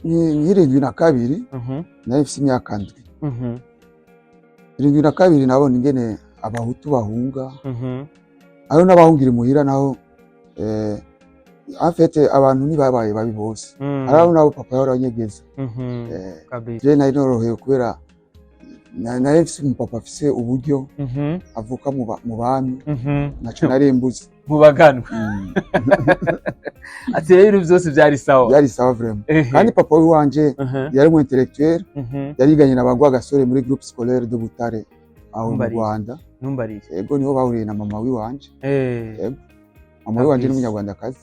72, nari mfise imyaka 7. 72 nabona ingene Abahutu bahunga, hariho n'abahungira imuhira naho. En fait, abantu ntibabaye babi bose. Hariho n'abo papa yahora anyegeza. Je nari norohewe kubera nari mfise umupapa afise uburyo, avuka mu bami, naco nari mbuze. Mu baganwa. Ati rero ibintu byose byari sawa. Byari sawa vraiment. Kandi papa wiwanje yari umu intellectuel, yariganye na Bagwa Gasore muri groupe scolaire de Butare aho mu Ntumbariye. Rwanda. Ntumbariye. Yego, niho bahuriye na mama wiwanje. Yego. Mama wiwanje n'Umunyarwandakazi.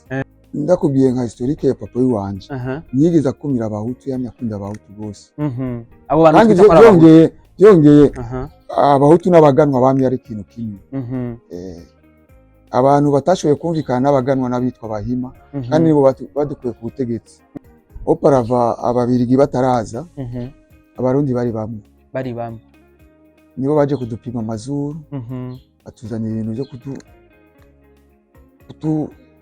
Ndakubwiye nka historique ya papa wiwanje, ntiyigeze akumira Abahutu, yamye akunda Abahutu rwose. Abo bantu Kandi twita ko ari Abahutu. byongeye, Abahutu n'Abaganwa bamye ari ikintu kimwe. Abantu batashoboye kumvikana n'Abaganwa n'abitwa Bahima, kandi nibo badukuye ku butegetsi. Auparavant, Ababirigi bataraza, Abarundi bari bamwe. Bari bamwe. Nibo baje kudupima amazuru, batuzanira ibintu byo kudu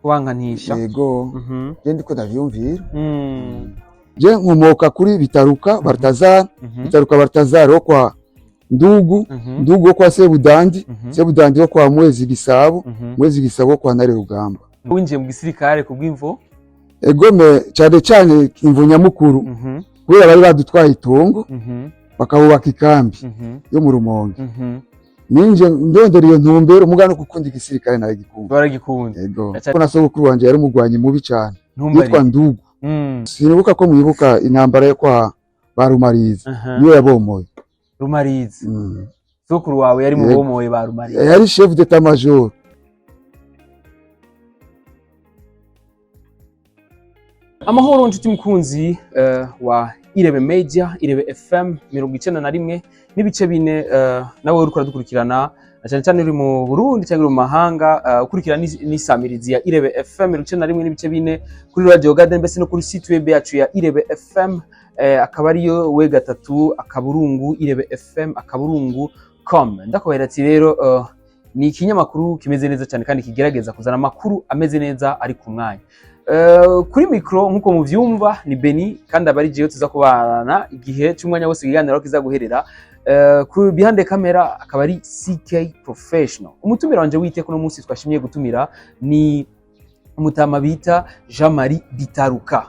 Kubankanisha. Yego. Je ndiko ndavyumvira. Je nkomoka kuri Bitaruka Baltazar. Bitaruka Baltazar wo kwa Ndugu, Ndugu wo kwa Sebudandi, Sebudandi wo kwa Mwezi Gisabo, Mwezi Gisabo wo kwa Ntare Rugamba. Winjiye mu gisirikare ku bw'imvo? Egome, cyane cyane imvo nyamukuru, kubera bari badutwaye itongo, bakahubaka ikambi yo mu Rumonge. Ninje ndondera iyo ntumbero, umuga no gukunda igisirikare naragikunda. Baragikunda. Yego. Ko na sogokuru wanje yari umugwanyi mubi cyane, Ntumbariye. yitwa Ndugu. Sinibuka ko mwibuka intambara yo kwa ba Rumariza, niyo yabomoye. Rumariza. Sokuru wawe yari mu Yego. bomoye ba Rumariza? Yari chef d'état major. Amahoro nshuti mukunzi wa Irebe Media, Irebe FM 91.4, nawe uriko uradukurikirana na cyane cyane uri mu Burundi cyangwa uri mu mahanga, ukurikirana n'isamirizi ya Irebe FM 91.4 kuri Radio Garden, mbese no kuri site web yacu ya Irebe FM, akaba ariyo w3.irebefm.com. Ndakubahira ati rero ni ikinyamakuru kimeze neza cyane kandi kigerageza kuzana amakuru ameze neza ari ku mwanya. Kuri mikro nk'uko muvyumva ni Beni, kandi aba ari jewe tuza kubana igihe cy'umwanya wose ikiganiro aho kiza guherera. Ku behind the camera akaba ari CK Professional. Umutumira wanje witeka uno munsi twashimiye gutumira ni umutama bita Jean Marie Bitaruka.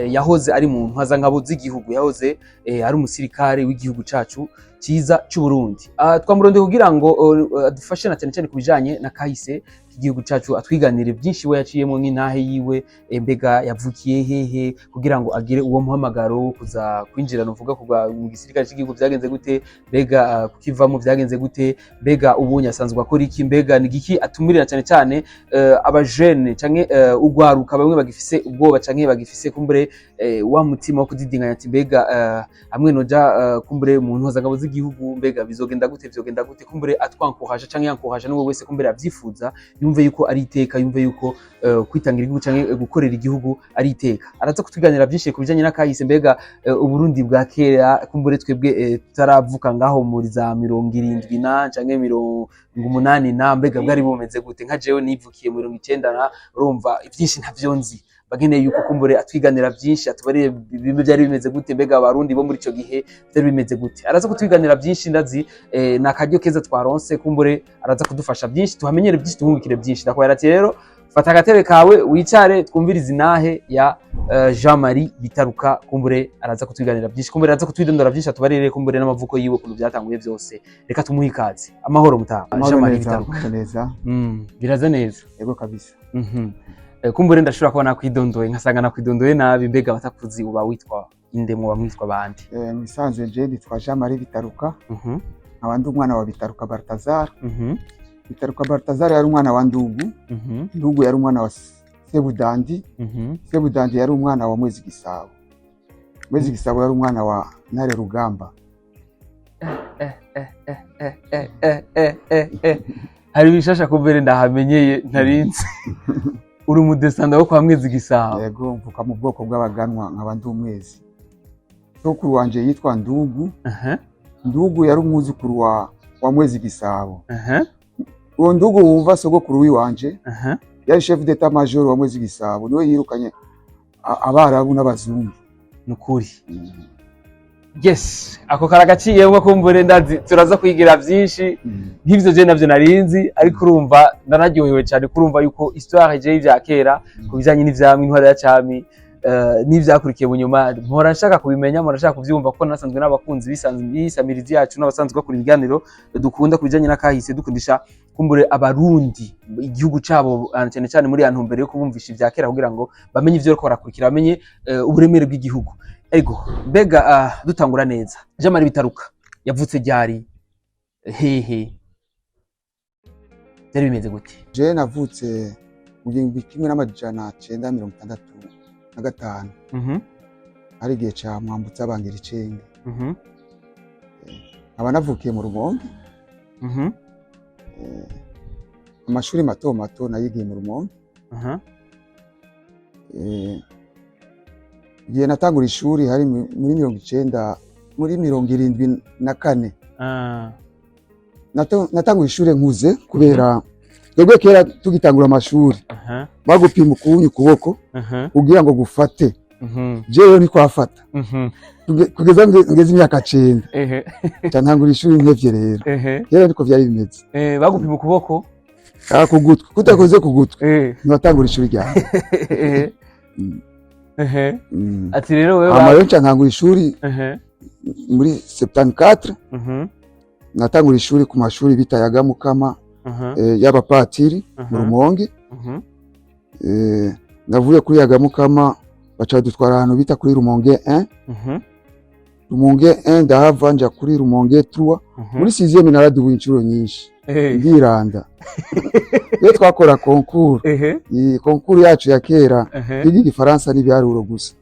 Yahoze ari mu ntwazangabo z'igihugu, yahoze ari umusirikare w'igihugu cacu cyiza cy'u Burundi. Twamurondeye kugira ngo adufashe na cyane cyane ku bijanye na kahise k'igihugu cacu, atwiganire byinshi we yaciyemo nk'intahe yiwe, mbega yavukiye hehe kugira ngo agire uwo muhamagaro wo kuza kwinjira, nuvuga kuva mu gisirikare cy'igihugu byagenze gute, mbega kukivamo byagenze gute, mbega ubonye asanzwe akora iki, mbega ni igiki atumirira cyane cyane abajene canke ugwaruka bamwe bagifise ubwoba canke bagifise kumbure wa mutima wo kudidinganya ati mbega hamwe noja kumbure mu ntwazangabo z'igihugu, mbega bizogenda gute, bizogenda gute? Kumbure atwankoraje canke yankoraje n'uwo wese kumbure avyifuza, yumve yuko ari iteka, yumve yuko kwitangira igihugu canke gukorera igihugu ari iteka. Araza kutuganira byinshi ku bijanye n'akahise, mbega Uburundi bwa kera, kumbure twebwe tutaravuka ngaho muri za 70 na canke 80 na, mbega bwari bumeze gute? Nka jewe nivukiye 90 na, urumva ivyinshi ntavyo nzi. Bageneye yuko kumbure atwiganira byinshi, atubarire bimwe byari bimeze gute, mbega Abarundi bo muri ico gihe byari bimeze gute. Araza kutwiganira byinshi, ndazi ni akaryo keza twaronse, kumbure araza kudufasha byinshi, tuhamenyere byinshi, tuhungukire byinshi. Ndakubwira ati rero fata agatebe kawe wicare twumvirize inahe ya Jean Marie Bitaruka. Kumbure araza kutwiganira byinshi, kumbure araza kutwidondora byinshi, atubarire kumbure n'amavuko yiwe ukuntu byatanguye byose. Reka tumuhe ikaze. Amahoro mutaha Jean Marie neza. Bitaruka? Amahoro neza. Biraza neza? Yego kabisa. Kumbure ndashobora kuba nakwidondoye nkasanga nakwidondoye nabi. Mbega abatakuzi uba witwa inde, muba mwitwa bande? Musanzwe je nitwa Jean Marie Bitaruka, nkaba ndi umwana wa Bitaruka Baltazar. Bitaruka Baltazar yari umwana wa Ndugu. Ndugu yari umwana wa Sebudandi. Sebudandi yari umwana wa Mwezi Gisabo. Mwezi Gisabo yari umwana wa Ntare Rugamba. Hari ibishasha kumbere ndahamenyeye ntarinzi. Uri umudesanda wo kwa Mwezi Gisabo? Yego, mvuka mu bwoko bw'Abaganwa, nkaba ndi Umwezi. Sokuru wanje yitwa Ndugu. Ndugu yari umwuzukuru wa Mwezi Gisabo. Uwo Ndugu wumva, sogokuru wiwanje, yari chef d'état major wa Mwezi Gisabo, niwe yirukanye Abarabu n'Abazungu. Nukuri. Yes, ako karagaciyemwo, kumbure ndazi turaza kwigira vyinshi nk'ivyo je navyo narinzi, ariko urumva ndanaryohewe cyane kurumva yuko histoire je y'ivya kera ku bijanye n'ivyamwe, intwaro ya cami, n'ivyakurikiye mu nyuma, mpora nshaka kubimenya, mpora nshaka kuvyumva, kuko nasanzwe n'abakunzi bisamirizi yacu n'abasanzwe bakora ibiganiro dukunda ku bijanye n'akahise, dukundisha kumbure Abarundi igihugu cabo, cyane cyane muri ya ntumbero yo kubumvisha ivya kera kugira ngo bamenye ivyo bariko barakurikira, bamenye uburemere bw'igihugu. Ego, mbega dutangura neza, Jean Marie Bitaruka yavutse ryari, hehe, byari bimeze gute? Je navutse mu 1965. Hari igihe ca Mwambutsa Bangira Icenge. Nkaba navukiye mu Rumonge. Amashuri mato mato nayigiye mu Rumonge. Igihe natangura ishuri hari muri 90, muri 74. Natanguye ishuri nkuze, kubera twebwe kera tugitangura amashuri bagupima ukunye ukuboko kugira ngo gufate. Jewe ntikwafata kugeza ngeze imyaka 9. Ca ntangura ishuri ntevye rero. Kera niko vyari bimeze. Bagupima ukuboko? Ah, ku gutwi, kutakoze ku gutwi ntiwatangura ishuri ryawe. Ati rero wewe Hama rero nca ntangura ishuri muri 74. Natangura ishuri ku mashuri bita ya Gamukama, y'abapatiri mu Rumonge. Navuye kuri Yagamukama, baca badutwara ahantu bita kuri Rumonge 1. Rumonge 1, ndahava nja kuri Rumonge 3. Muri 6e naraduwe inshuro nyinshi. Ndiranda iyo twakora concours. Iyi concours yacu ya kera, twiga Igifaransa n'ibiharuro gusa.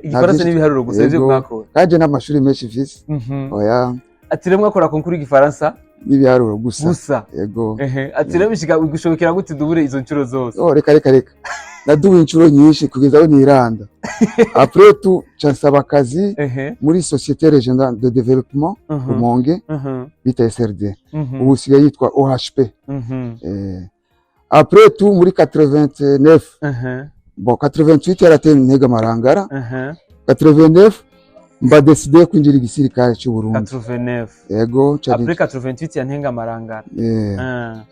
Igifaransa Nta n'ibiharuro gusa ivyo Yego. mwakora? Kaje n'amashuri menshi mfise. Oya. Ati rero mwakora concours y'igifaransa N'ibiharuro gusa. Gusa. Yego. Ati rero bishika gushobokera gute dubure izo nshuro zose? Oh, reka reka reka, naduwe inshuro nyinshi kugeza aho niranda. Après tout, ca nsaba akazi muri Société Régionale de Développement Rumonge, bita SRD, ubu usigaye yitwa OHP. Après tout, muri 89, bon, 88 yarateye Ntega Marangara. 89 mba décidé kwinjira igisirikare cy'u Burundi. 89? Yego, cari. Après 88 ya Ntenga Marangara?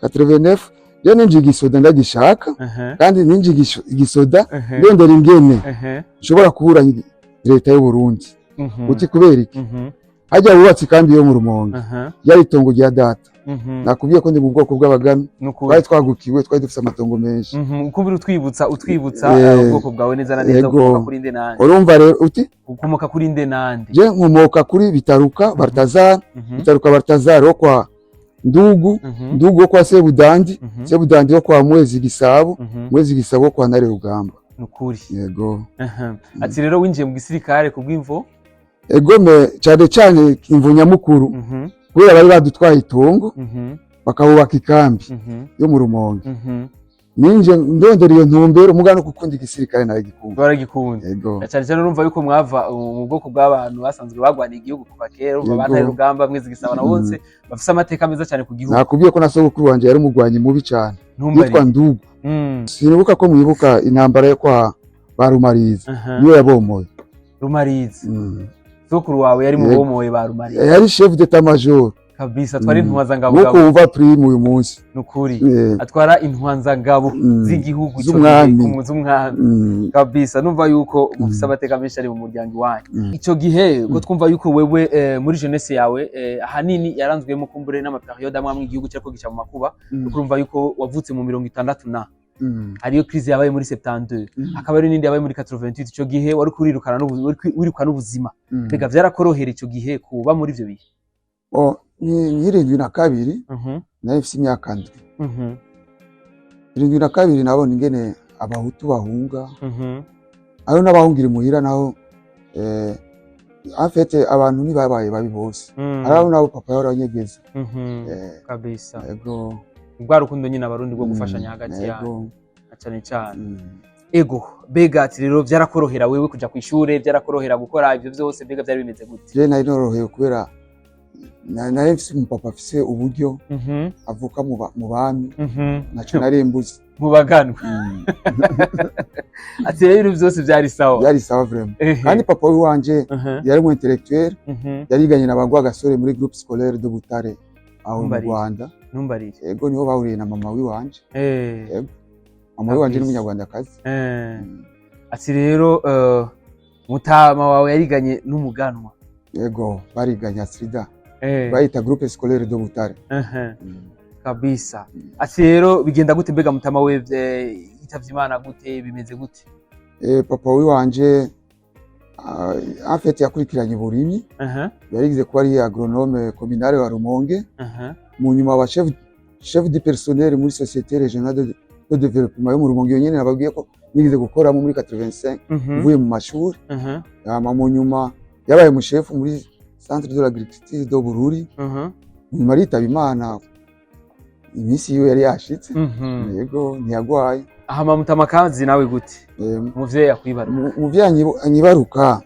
89 je ninjiye igisoda ndagishaka. Kandi ninjiye igisoda ndondera ingene nshobora kuburanya leta y'u Burundi. Uti kubera iki? Hajya wubatse ikambi yo mu Rumonge, ryari itongo rya data. Nakubwiye ko ndi mu bwoko bw'abagami. Nukuri. Twari twagukiwe, twari dufite amatongo menshi. Ukumbira utwibutsa ubwoko bwawe neza na neza. Yego. Ukomoka kuri nde nande? Urumva rero uti Ukomoka kuri nde nande? Je nkomoka kuri Bitaruka Bartazar. Bitaruka Bartazar wo kwa Ndugu. Ndugu wo kwa Sebudandi. Sebudandi wo kwa Mwezi Gisabo. Mwezi Gisabo wo kwa Ntare Rugamba. Nukuri. Yego. Ati rero winjiye mu gisirikare ku bw'imvo? Egome, cyane cyane imvo nyamukuru, kubera bari badutwaye itongo, bakahubaka ikambi yo mu Rumonge. Ninje ndondera iyo ntumbero, muga no gukunda igisirikare naragikunda. Waragikunda. Yego. Na cyane cyane urumva yuko mwava mu bwoko bw'abantu basanzwe bagwaniye igihugu kuva kera, urumva ba Ntare Rugamba, Mwezi Gisabo na bose bafise amateka meza cyane ku gihugu. Nakubwiye ko na sogokuru wanje yari umugwanyi mubi cyane, Ntumbarire. yitwa Ndugu. Sinibuka ko mwibuka intambara yo kwa ba Rumariza, niyo yabomoye. Rumariza? Sogokuru wawe yari mu Yego. bomoye ba Rumariza? Yari chef d'état major. Kabisa, atwara intwazangabo. Nkuko wumva prime uyu munsi. Nukuri. Atwara intwanzangabo z'igihugu ico Z'umwami. gihe, z'umwami. Kabisa, numva yuko mufise amateka menshi ari mu muryango iwanyu. Ico gihe ko twumva yuko wewe muri jeunesse yawe ahanini yaranzwemo kumbure n'ama période amwe amwe igihugu cyariko gica mu makuba. Urumva yuko wavutse mu 60 na hariyo crise yabaye muri 72, hakaba hari n'indi yabaye muri 88. Ico gihe wari kurirukana wirukana n'ubuzima. Mbega vyarakorohera ico gihe kuba muri ivyo bihe? Oh, ni 72, nari mfise imyaka 7. 72 nabona ingene Abahutu bahunga, aho n'abahungira imuhira naho. En fait, abantu ntibabaye babi bose. Hari abo nabo papa yahora anyegeza. Kabisa. Yego. Rwa rukundo nyine Abarundi rwo gufashanya hagati yanyu, na cane cane. Ego, mbega ati rero vyarakorohera wewe kuja kw'ishure, vyarakorohera gukora ivyo vyose, mbega vyari bimeze gute? Je nari norohewe kubera Nari mfise umupapa afise uburyo, avuka mu bami, naco nari mbuze. Mu baganwa. Ati rero ibintu byose byari sawa. Byari sawa vraiment. Kandi papa wiwanje yari umu intellectuel, yariganye na Bagwa Gasore muri groupe scolaire de Butare aho mu Ntumbarire. Rwanda. Ntumbarire. Yego, niho bahuriye na mama wiwanje. Yego. Mama wiwanje ni Kabisa. umunyarwandakazi. Ati rero mutama wawe yariganye n'umuganwa. Yego, bariganye Astrida, bayita groupe scolaire de Butare. Kabisa. Ati rero bigenda gute? Mbega mutama we yitavye Imana gute? Bimeze gute? Papa wiwanje en fait yakurikiranye uburimyi. Yarigize kuba ari agronome communale wa Rumonge, mu nyuma aba chef du personnel muri société régionale de développement yo mu Rumonge. Iyo nyene nababwiye ko nigeze gukoramo muri 85 mvuye mu mashuri. Hama mu nyuma yabaye umushefu muri centre de l'agriculture de Bururi. Mu nyuma aritaba Imana, iminsi yiwe yari yashitse. Yego, ntiyagwaye. Ahama mutama kazi nawe gute? Umuvyeyi akwibaruka. Umuvyeyi anyibaruka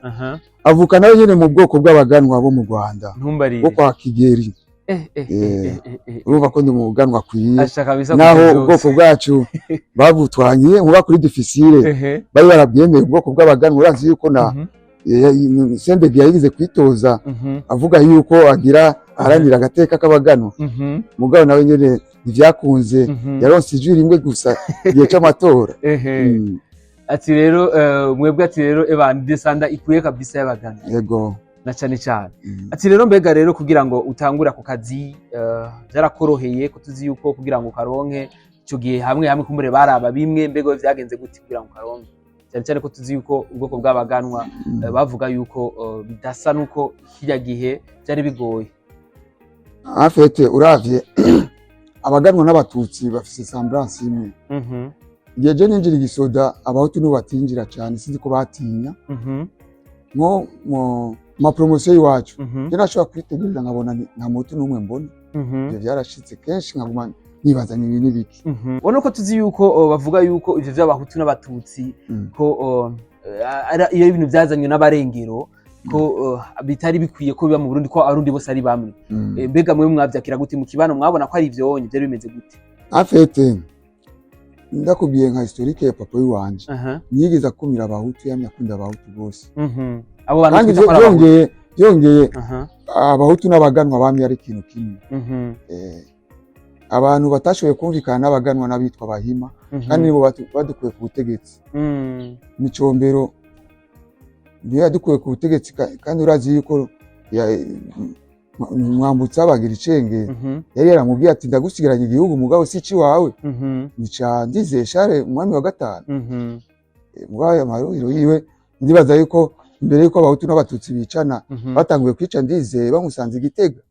avuka nawe nyene mu bwoko bw'abaganwa bo mu Rwanda, Ntumbarire. bo kwa Kigeri. Urumva ko ndi umuganwa akwiye. Asha kabisa. Naho kuko ubwoko byose. bwacu babutwanyiye nkuba kuri difficile, bari barabwemeye ubwoko bw'abaganwa. Urazi yuko na Sendege yayigize kwitoza avuga yuko agira aharanira agateka k'abaganwa, mugabo nawe nyene ntivyakunze, yaronse ijwi rimwe gusa igihe c'amatora. Ati rero mwebwe, ati rero eba descendance ikwiye kabisa y'abagana. Yego. Na cane cane. Ati rero mbega rero kugira ngo utangure ako kazi byarakoroheye? Ko tuzi yuko kugira ngo ukaronke ico gihe hamwe hamwe kumbure baraba bimwe, mbega we vyagenze gute kugira ngo ukaronke, cyane cyane ko tuzi yuko ubwoko bw'abaganwa bavuga yuko bidasa nuko kirya gihe byari bigoye? En fait, uravye abaganwa n'abatutsi bafise semblance imwe. Igihe je ninjira igisoda, abahutu nibo batinjira cane, sinzi ko batinya. Nko mu ma promotion y'iwacu, je nashobora kwitegereza nkabona nta muhutu n'umwe mbona. Ivyo vyarashitse kenshi, nkaguma nibaza ni ibi n'ibiki. Ubona ko tuzi yuko bavuga yuko ivyo vy'abahutu n'abatutsi ko iyo ibintu byazanywe n'abarengero, ko bitari bikwiye ko biba mu Burundi, ko abarundi bose ari bamwe. Mbega mwe mwavyakira gute? Mu kibano mwabona ko ari ivyonye? Byari bimeze gute? En fait, ndakubwiye nka historique ya papa w'iwanje, ntiyigeze akumira abahutu, yamye akunda abahutu bose. Abo bantu Kandi twita ko ari abahutu. byongeye abahutu n'abaganwa bamye ari ikintu kimwe. Abantu batashoboye kumvikana n'abaganwa n'abitwa bahima, kandi nibo badukuye ku butegetsi. Micombero niyo yadukuye ku butegetsi, kandi urazi yuko Mwambutsa bagira icenge yari yaramubwiye ati: "Ndagusigaranye igihugu, mugabo si iwawe, ni ca Ndizeye Charles, umwami wa gatanu." Mugabo ayo mahuriro yiwe, ndibaza yuko imbere yuko abahutu n'abatutsi bicana, batanguye kwica Ndizeye bamusanze i Gitega.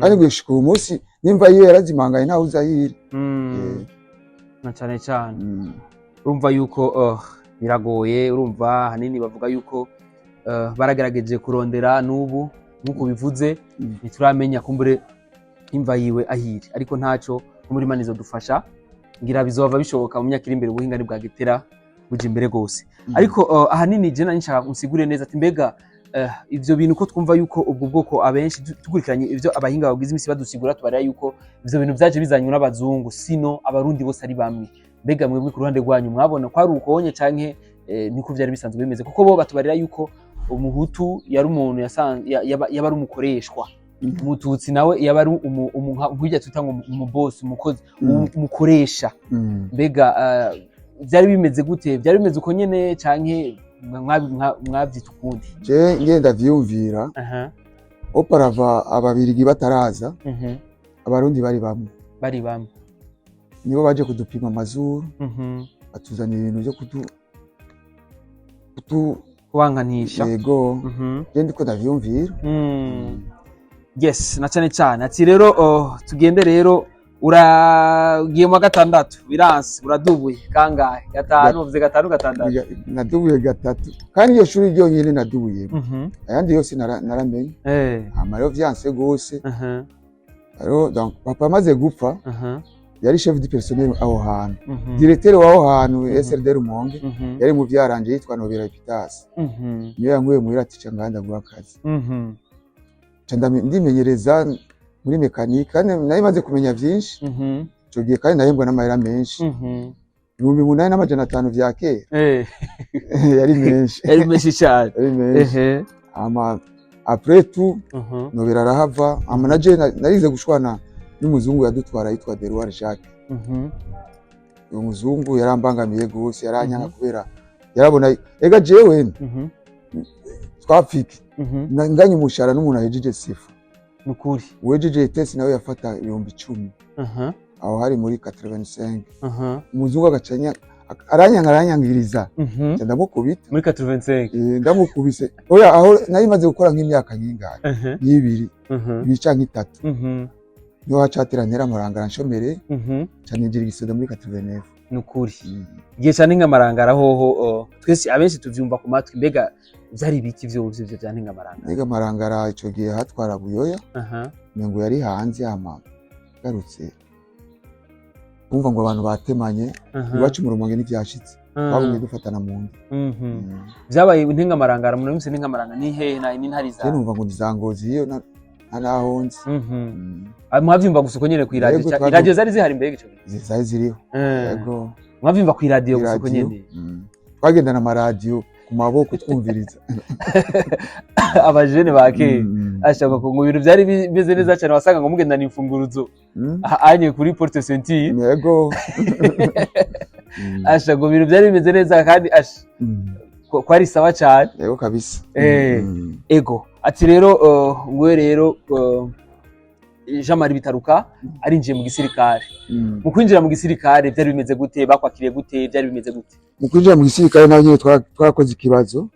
Kandi gushika uyu munsi nimva yiwe yarazimanganye, ntawe uzi aho iri. Na cane cane. Urumva yuko biragoye. Urumva ahanini bavuga yuko baragerageje kurondera, n'ubu nk'uko bivuze ntituramenya kumbure imva yiwe ahiri, ariko ntaco, kumbure Imana izodufasha, ngira bizova bishoboka mu myaka iri imbere, ubuhinga bwagetera buja imbere gose. Ariko ahanini je nari nshaka unsigure neza ati mbega ivyo bintu ko twumva yuko ubwo bwoko abenshi dukurikiranye ivyo abahinga babwiza imisi badusigura, tubarira yuko ivyo bintu vyaje bizanywe n'abazungu, sino abarundi bose ari bamwe. Mbega mwebwe ku ruhande rwanyu mwabona ko ari ukonye canke niko vyari bisanzwe bimeze? Kuko bo batubarira yuko umuhutu yari umuntu yaba ari umukoreshwa, umututsi nawe yaba ari nk'urya twita ngo umubosi, umukozi, umukoresha. Mbega vyari bimeze gute? Vyari bimeze uko nyene canke mwavyita ukundi? Je ngenda vyiyumvira, auparavant ababirigi bataraza, abarundi bari bamwe. Bari bamwe. Nibo baje kudupima amazuru, batuzanira ibintu vyo kudu Kubankanisha. Yego. Je ndiko ndavyiyumvira. Yes, na cane cane. Ati rero oh, tugende rero, uragiye mu wa gatandatu biranse, uradubuye kangahe? Gatanu? Uvuze gatanu, gatandatu? Nadubuye gatatu, kandi iryo shuri ryonyene nadubuye, ayandi yose naramenye. Hama rero vyanse gose. Rero donc papa amaze gupfa, yari chef du personnel aho hantu, directeur w'aho hantu, SRD Rumonge, yari mu vyaranje yitwa Nobera Epitas, niyo yankuye muhira ati: "Ca nganda guha akazi." Nca ndimenyereza muri mécanique, kandi nari maze kumenya vyinshi ico gihe, kandi nahembwa n'amahera menshi, 8500 vya kera. Yari menshi. Yari menshi cyane. Yari menshi. Hama après tout, Nobera arahava. Hama naje narize gushwana n'umuzungu yadutwara yitwa Deroir Jacques. Uwo muzungu yarambangamiye gose, yaranyanga kubera yarabona ega jewe twapfike nganya umushahara n'umuntu ahejeje CEFA. Nukuri. Uwejeje ETS nawe yafata 10,000. Aho hari muri 85. Umuzungu agacanya aranyanga, aranyangiriza. Nca ndamukubita. Muri 85? Eh, ndamukubise. Oya, aho nari maze gukora nk'imyaka nk'ingahe, nk'ibiri, ibiri canke itatu, niho hacatera ntera Marangara nshomere. Ca ninjira igisoda muri 89. Nukuri, igihe cyane nk'amarangara hoho, twese abenshi tuvyumva ku matwi. Mbega vyari ibiki vyo vya Ntengamarangara? Mbega Marangara, ico gihe hatwara Buyoya. Mengo yari hanze, hama garutse kumva ngo abantu batemanye iwacu mu Rumonge, ntivyashitse, twagumye dufatana mu nda. Vyabaye Ntengamarangara, umuntu wese Ntengamarangara ni hehe na ni ntari za Je numva ngo ni za Ngozi iyo nta naho nzi. Ah, mwavyumva gusa uko nyene kw'iradiyo? Yego, Iradiyo zari zihari mbega ico gihe? Zari ziriho. Yego. Mwavyumva kw'iradiyo gusa uko Iradiyo. nyene? Twagendana amaradiyo ku maboko twumviriza. Abajene ba kera, ashaka ngo ibintu byari bimeze neza cyane, wasanga ngo mugendana imfunguruzo anye kuri porte ceinture. Yego. Asha ngo ibintu byari bimeze neza kandi asha kwari sawa cyane. Yego kabisa. Ego, ati rero nguwe rero Jean Marie Bitaruka arinjiye mu gisirikare. Mu kwinjira mu gisirikare byari bimeze gute? Bakwakiriye gute? Byari bimeze gute? Mu kwinjira mu gisirikare naho nyene twarakoze ikibazo.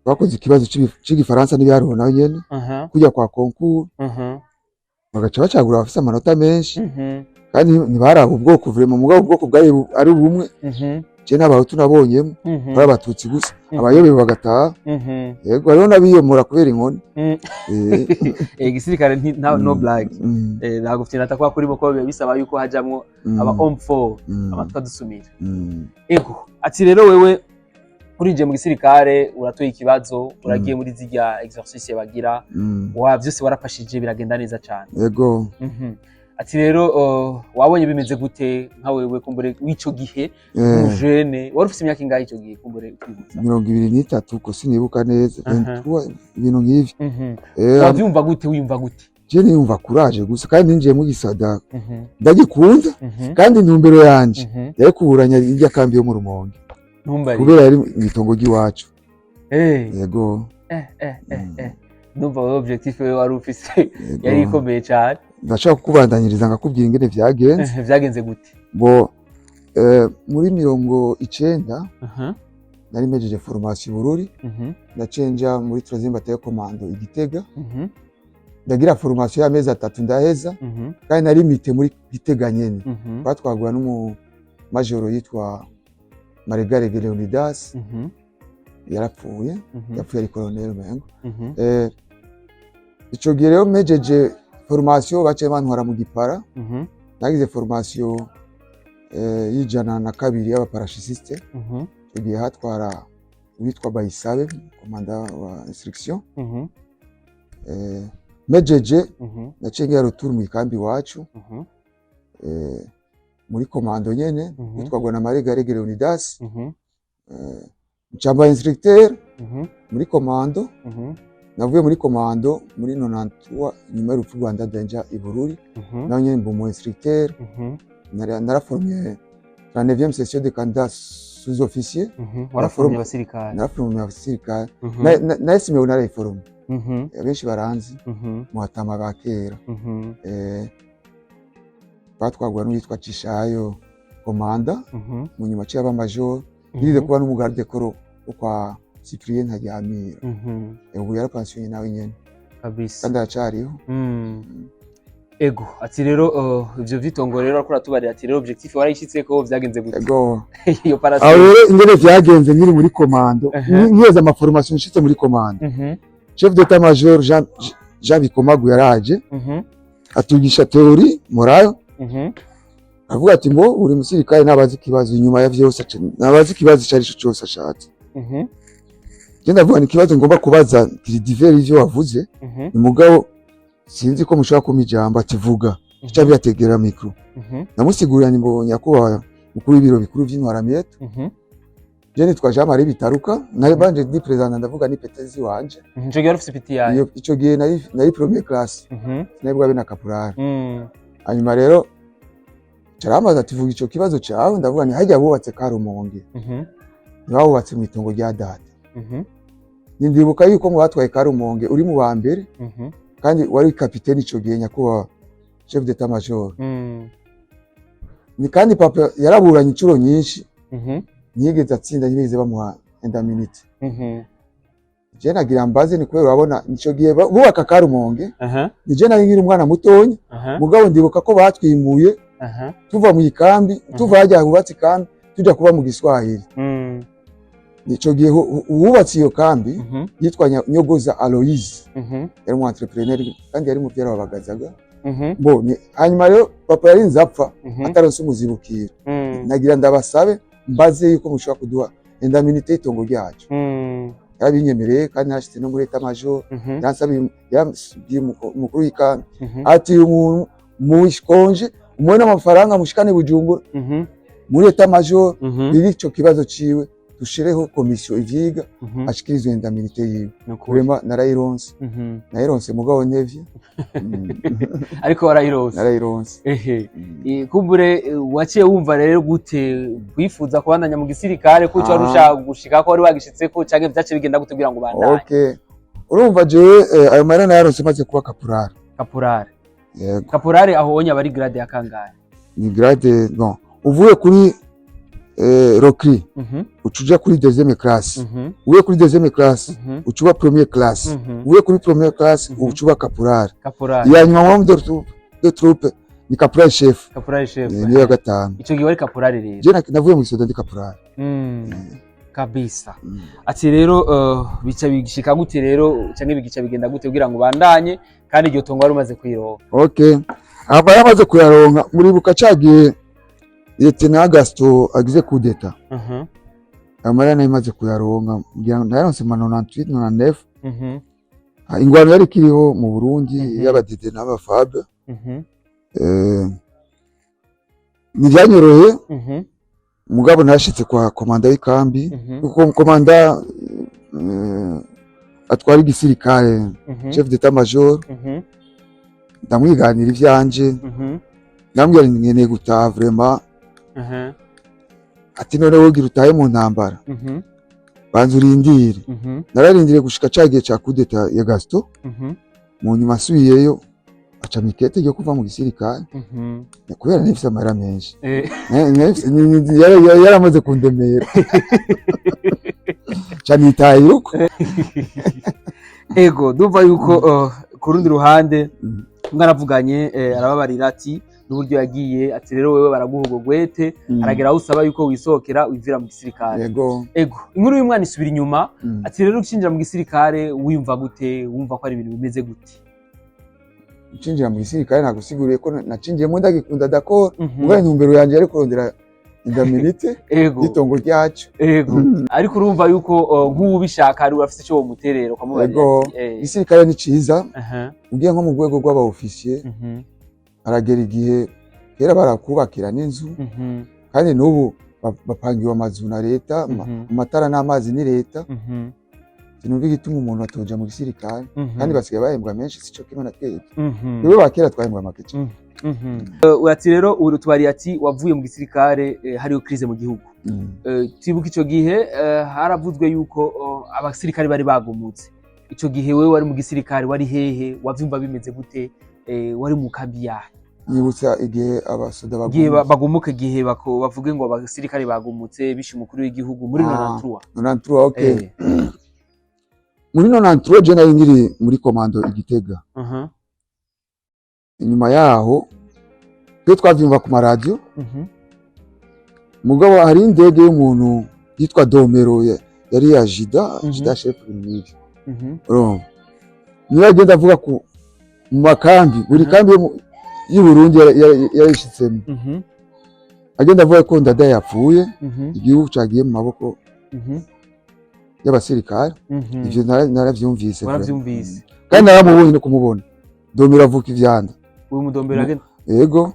Twakoze ikibazo c'igifaransa n'ibiharuro naho nyene, kujya kwa concours, bagaca bacagura abafise amanota menshi, kandi ntibaraba ubwoko vraiment, mugabo ubwoko bwari ari bumwe. Je n'abahutu nabonyemo, bari abatutsi gusa, abayobewe bagataha. Yego, hariho n'abiyomora kubera inkoni. Igisirikare no blague. Ntabwo ufite kwa kuri ko biba bisaba yuko hajamwo aba homme fort, amatwi adusumira. Ego, ati rero wewe urinjiye mu gisirikare, uratoye ikibazo, uragiye muri zirya exercice bagira, wa vyose warafashije, biragenda neza cyane. Yego. Ati rero wabonye bimeze gute nka wewe kumbure w'ico gihe, umujene wari ufite imyaka ingahe ico gihe, kumbure utwibutsa? 23 ko sinibuka neza. 23, ibintu nk'ivyo. Wavyumva gute? Wiyumva gute? Je niyumva courage gusa, kandi ninjiye mu gisada ndagikunda, kandi intumbero yanje yari kuburanya irya kambi yo mu Rumonge, Ntumbari. kubera yari mw'itongo ry'iwacu. Yego. Ndumva wowe objectif wewe wari ufise Yego. yari ikomeye cyane. Ndashaka kukubandanyiriza nkakubwira ingene vyagenze. Vyagenze gute? Bo muri 90 nari mpejeje formation i Bururi, ndaciye nja muri troisième bataillon commando i Gitega. Ndagira formation y'amezi 3, ndaheza, kandi nari muté muri Gitega nyene. Twatwagwa n'umu majoro yitwa Maregarege Leonidas. Yarapfuye. Yapfuye ari colonel mengo. Ico gihe rero mpejeje formation, baciye bantwara mu Gipara. Nagize formation y'102 y'abaparachutiste. Icyo gihe hatwara uwitwa Bayisabe, commandant wa instruction. Mpejeje, naciye ngira retour mu ikambi iwacu, muri commando nyene, witwagwa na Maregarege Leonidas. Ncamba instructeur muri commando. Navuye muri commando muri 93, nyuma y'urupfu rwa Ndadaye, nja i Bururi. Naho nyene mba umu instructeur. Naraformye 39e session de candidats sous-officiers. Waraforomye abasirikare? Naraformye abasirikare. Na SMO narayiforomye. Abenshi baranzi muhatama ba kera. Batwagwa n'uwitwa Cishayo commandant, mu nyuma aciye aba major. Yigeze kuba n'umugarde corps wo kwa Cyprien Ntaryamira. Ubu yarapansiyoye nawe nyene. Kandi aracariho. Ego, ati rero ivyo vyitongo rero ariko uratubarira, ati rero objectif warayishitseko, vyagenze gute? Ego. Iyo Aho parasite. rero ingene vyagenze nkiri muri commando, nkiheza amaformation, nshitse muri commando, chef d'état major Jean Bikomagu yaraje, atugisha théorie morale, avuga ati ngo buri musirikare nabazi ikibazo inyuma ya vyose, nabazi ikibazo ico arico cose ashatse. Je ndavuga ni ikibazo ngomba kubaza kiri divers ivyo wavuze, ni mugabo sinzi ko mushobora kumpa ijambo. Ati vuga. Ca biyategera micro, namusigurira ni ngo nyakubahwa mukuru w'ibiro bikuru vy'intwaramiheto, je nitwa Jean Marie Bitaruka. Nari banje ndi président, ndavuga ni petezi wanje. Ico gihe wari ufise ipiti yawe? Ico gihe nari première classe, sinari bwabe na caporal. Hanyuma rero carambaza ati vuga ico kibazo cawe. Ndavuga ni harya bubatse Karumonge, ntibawubatse mu itongo rya data. Ndibuka yuko mu batwaye Karumonge uri mu ba mbere, kandi wari kapiteni ico gihe, nyakubahwa chef d'état major. Ni kandi papa yaraburanye inshuro nyinshi, ntiyigeze atsinda, ntibigeze bamuha indemnité. Je nagira mbaze ni kubera urabona ico gihe bubaka Karumonge, ni je nari nkiri umwana mutonya, mugabo ndibuka ko batwimuye tuva mu ikambi, tuva hajya hubatse ikambi, tuja kuba mu Giswahili. Ico gihe uwubatse iyo kambi yitwa Nyogoza Aloise, yari umu entrepreneur kandi yari muvyara wa Bagazaga. Bo hanyuma rero papa yarinze apfa ataronse umuzibukiro. Nagira ndabasabe mbaze yuko mushobora kuduha indemnité y'itongo ryacu. Yarabinyemereye kandi narashitse no muri état major. Yansabiye, yambwiye umukuru w'ikambi ati umuntu mushikonje umuhe n'amafaranga mushikane Bujumbura muri état major, biri ico kibazo ciwe, dushireho komisiyo ivyiga, ashikirizwe indemnité yiwe. Nukuri. Vraiment narayironse. Nayironse mugabo ntevye. Ariko warayironse. Narayironse. Ehe. Kumbure waciye wumva rero gute wifuza kubandanya mu gisirikare, ko ico wari ushaka gushika ko wari wagishitseko, canke vyaciye bigenda gute kugira ngo ubandanye? Okay, urumva jewe ayo mahera nayaronse maze kuba caporal. Caporal? Yego. Caporal aho onye aba ari grade ya kangahe? Ni grade, bon, uvuye kuri recrue, uca uja kuri deuxième classe. Uvuye kuri deuxième classe, uca uba première classe. Uvuye kuri première classe, uca uba caporal. Caporal. Iya nyuma homme de troupe ni caporal chef. Caporal chef. Niyo ya gatanu. Ico gihe wari caporal rero? Je navuye mu gisoda ndi caporal. Kabisa. Ati rero bica bigishika gute rero, canke bigica bigenda gute kugira ngo ubandanye kandi iryo tongo wari umaze kuyironka? Okay, aba yamaze kuyaronka, muribuka cagiye Lieutenant Gaston agize coup d'état. Ayo nayo imaze kuyaronka, ngira ngo nayaronse ma 98, 99. Ah, ingwano yari ikiriho mu Burundi y'abadede n'abafabe. Ntibyanyoroheye, mugabo nashitse kwa komanda w'ikambi, kuko komanda atwara igisirikare, chef d'état major, ndamwiganira ivyanje, ndamubwira nti nkeneye gutaha vraiment. Ati none wogira utahe mu ntambara? Banza urindire. Nararindiriye gushika ca gihe ca coup d'état ya Gaston. Mu nyuma asubiyeyo aca mikete ryo kuva mu gisirikare, kubera nari amahera menshi. Yaramaze kundemera, ca nitahira uko. Ego, ndumva yuko ku rundi ruhande mwaravuganye, arababarira ati n'uburyo yagiye, ati rero wewe baraguha ubwo gwete, aragera aho usaba yuko wisohokera wivira mu gisirikare. Yego. Ego, inkuru y'umwana isubira inyuma. Ati rero ucinjira mu gisirikare wiyumva gute? Wumva ko ari ibintu bimeze gute? Ncinjira mu gisirikare, nagusiguriye ko nacinjiyemo ndagikunda, d'accord, mugabo intumbero yanje yari kurondera indemnité y'itongo ryacu. Ego, ariko urumva yuko nk'uwubishaka ari urafise ico womuterera ukamubarira ati Igisirikare ni ciza. Ugiye nko mu rwego rw'aba officier, haragera igihe kera barakubakira n'inzu, kandi n'ubu bapangiwe amazu na leta, amatara n'amazi ni leta. Sinumva igituma umuntu atoja mu gisirikare, kandi basigaye bahembwa menshi, sico kimwe na twebwe. Twebwe ba kera twahembwa make cane. Ati rero ubu tubariye ati wavuye mu gisirikare hariho crise mu gihugu. Twibuka ico gihe haravuzwe yuko abasirikare bari bagumutse. Ico gihe wewe wari mu gisirikare, wari hehe? Wavyumva bimeze gute? Wari mu kambi yahe? Nyibutsa igihe abasoda igihe bagumutse. Bagumuka, igihe bavuge ngo abasirikare bagumutse bishe umukuru w'igihugu muri 93. 93, okay. Muri 93 je nari nkiri muri commando i Gitega. Inyuma yaho twe twavyumva ku maradiyo, mugabo hari indege y'umuntu yitwa Domero yari ya Jida, Jida chef ibintu urumva niyo agenda avuga ku mu makambi, buri kambi y'u Burundi yarayishitsemo, agenda avuga ko Ndadaye yapfuye, igihugu cagiye mu maboko. Y'abasirikare. Ivyo naravyumvise vraiment. Waravyumvise? Kandi naramubonye no kumubona, Domira avuka ivyanda. Uyu mudombero agenda? Yego,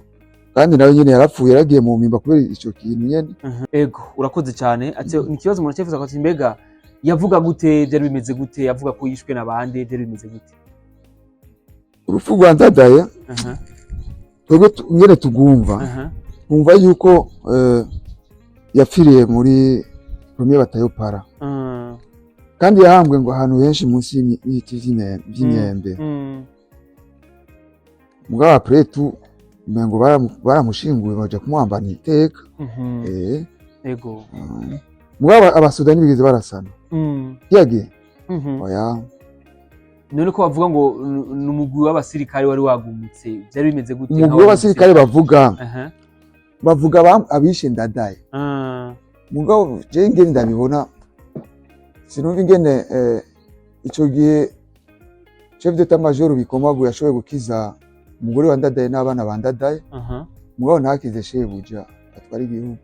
kandi nawe nyene yarapfuye, yaragiye mu mpimba kubera ico kintu nyene. Ego, urakoze cyane. Ati ni ikibazo umuntu acyifuza ko ati mbega yavuga gute, byari bimeze gute, yavuga ko yishwe n'abandi, byari bimeze gute? Urupfu rwa Ndadaye, twebwe nyene tugumva, twumva yuko yapfiriye muri premier bataillon para, kandi yahambwe ngo ahantu henshi munsi y'ibiti vy'imyembe. Mugabo après tout umengo baramushinguye, baja kumuhambana iteka. Mugabo abasoda ntibigeze barasana kiyagiye. Oya. None ko bavuga ngo ni umugwi w'abasirikare wari wagumutse, byari bimeze gute? Umugwi w'abasirikare bavuga, bavuga abishe Ndadaye. Mugabo je ingene ndabibona, sinumva ingene ico gihe chef d'état major Bikomagu yashoboye gukiza umugore wa Ndadaye n'abana ba Ndadaye, mugabo ntakize shebuja atwara igihugu.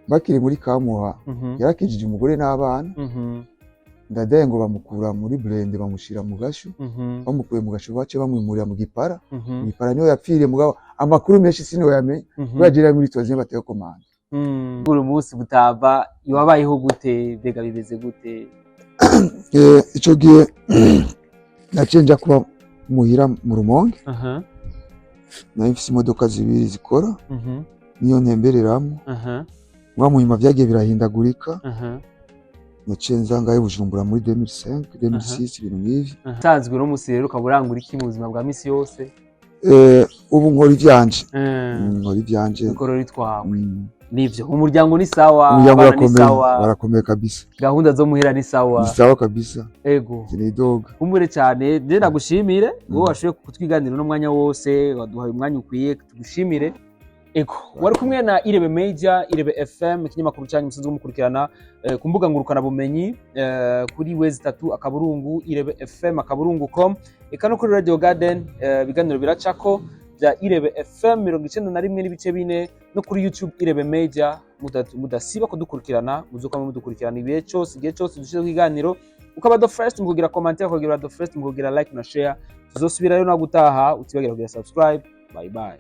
Bakiri muri Kamuha, yarakijije umugore n'abana. Ndadaye ngo bamukura muri blindé, bamushira mu gasho. Bamukuye mu gasho, bace bamwimurira mu gipara. Mu gipara niho yapfiriye, mugabo amakuru menshi siniho yamenye, kubera jera muri troisième bataillon commando. Buri munsi butava wabayeho gute, mbega bimeze gute? Ico gihe naciye nja kuba muhira mu Rumonge. Nari mfise imodoka zibiri zikora, niyo ntembereramwo. Mugabo mu nyuma vyagiye birahindagurika. Naciye nza ngaho i Bujumbura muri 2005, 2006, ibintu nk'ivyo. Usanzwe uno munsi rero ukaba urangura iki mu buzima bwa misi yose? Ubu nkora ivyanje. Nkora ivyanje. Ukorora itwawe. Nivyo, umuryango ni sawa? Umuryango Abana ni urakomeye. sawa? Barakomeye kabisa. Gahunda zo muhira ni sawa? Ni sawa kabisa. Sinidoga. Kumbure cyane, je nagushimire wowe washoboye kutwiganira uno mwanya wose, waduhaye umwanya ukwiye, tugushimire. Ego, wari kumwe na Irebe Media, Irebe FM, ikinyamakuru cyanyu musanzwe mukurikirana ku mbuga ngurukana bumenyi, kuri w3.irebefm.com, eka no kuri Radio Garden, ibiganiro biracako bya Irebe FM 91.4, no kuri YouTube Irebe Media. Mudasiba kudukurikirana, muzokama mudukurikirana ibihe cyose, igihe cyose dushizeho ikiganiro, ukaba the first mu kugira commentaire, ukagira the first mu kugira like na share. Tuzosubirayo no gutaha, utibagira kugira subscribe. Bye bye.